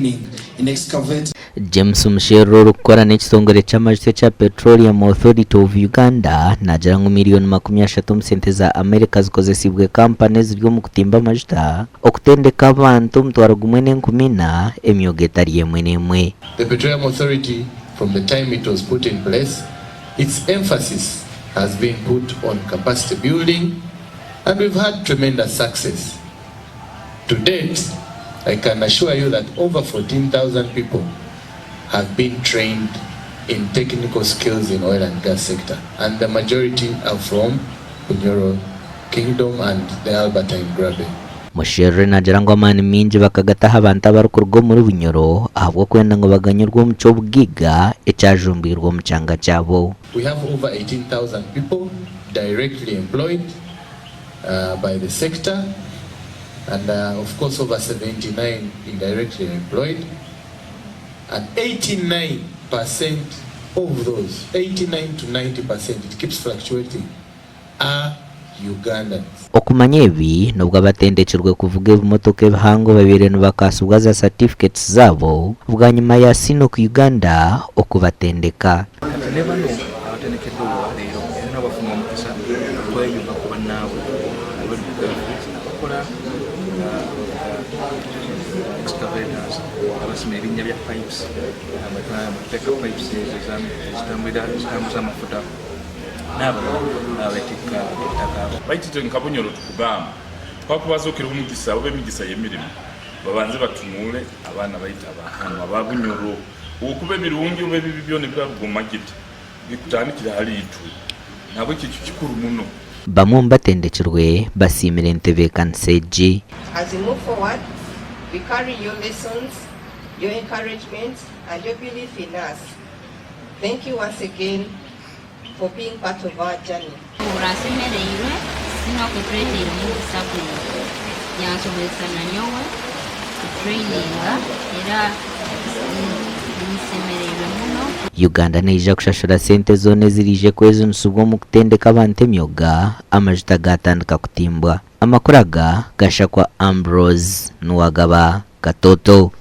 training in excavating. James Musherure orikukora n'ekitongore ky'amajuta ekya Petroleum Authority of Uganda naagira ngu miriyoni 30 omu sente za America zikozesiibwe kampani eziri omu kutimba amajuta okutendeka abantu 1400 emyoga etari emwe n'emwe. The Petroleum Authority from the time it was put in place, its emphasis has been put on capacity building and we've had tremendous success. To date, I can assure you that over 14,000 people have been trained in technical skills in oil and gas sector and the majority are from Bunyoro Kingdom and the Albertine Graben. Musherure naagira ngu amaani maingi bakagata aha bantu abarikuruga omuri Bunyoro ahabw'okwenda ngu baganyirwe omu ky'obugaiga ekyajumbwirwe omu kyanga kyabo. We have over 18,000 people directly employed by the sector and of course over 79 indirectly employed and 89 per cent of those, 89 to 90 per cent, it keeps fluctuating, are Ugandans. Okumanya ebi, n'obu abatendekirwe kuvuga ebimotoka ebihango babaire nibakaasibwa za certificates zaabo bwanyima ya CNOOC Uganda okubatendeka. Kati ne bano abatendekeddwa olwaleero era nabo bafuna omukisa okweyunga ku bannaabwe abali mu oilfields abakola nga abavuga excavators, abasima ebinnya bya pipes mwetuteeka pipes ezo ezitambulira ezitambuza amafuta n'abalala abetikka ettaka. Baitu itwe nka Bunyoro tukugamba twakubazookera omugisa oba emigisa y'emirimo babanze batunuule abaana baitu aba hanu aba Bunyoro. Okuba ebirungi oba ebibi byona ebiraruga omu magita bikutandikira hali itwe. Nahabweki ekyo kikuru muno. Bamwe omu batendekirwe basiimire entebeekanisa egi. As we move forward, we carry your lessons, your encouragement and your belief in us. Thank you once again for being part of our journey. Mpurira nshemereirwe CNOOC etureteire omugisa gunu yansobozesa nanyowe kutureyininga era nshemereirwe muno. Uganda neija kushashura sente zoona eziraije kwejunisibwa omu kutendeka abantu emyoga amajuta gaatandika kutimbwa. Amakuru aga gashakwa Ambrose Nuwagaba Katoto.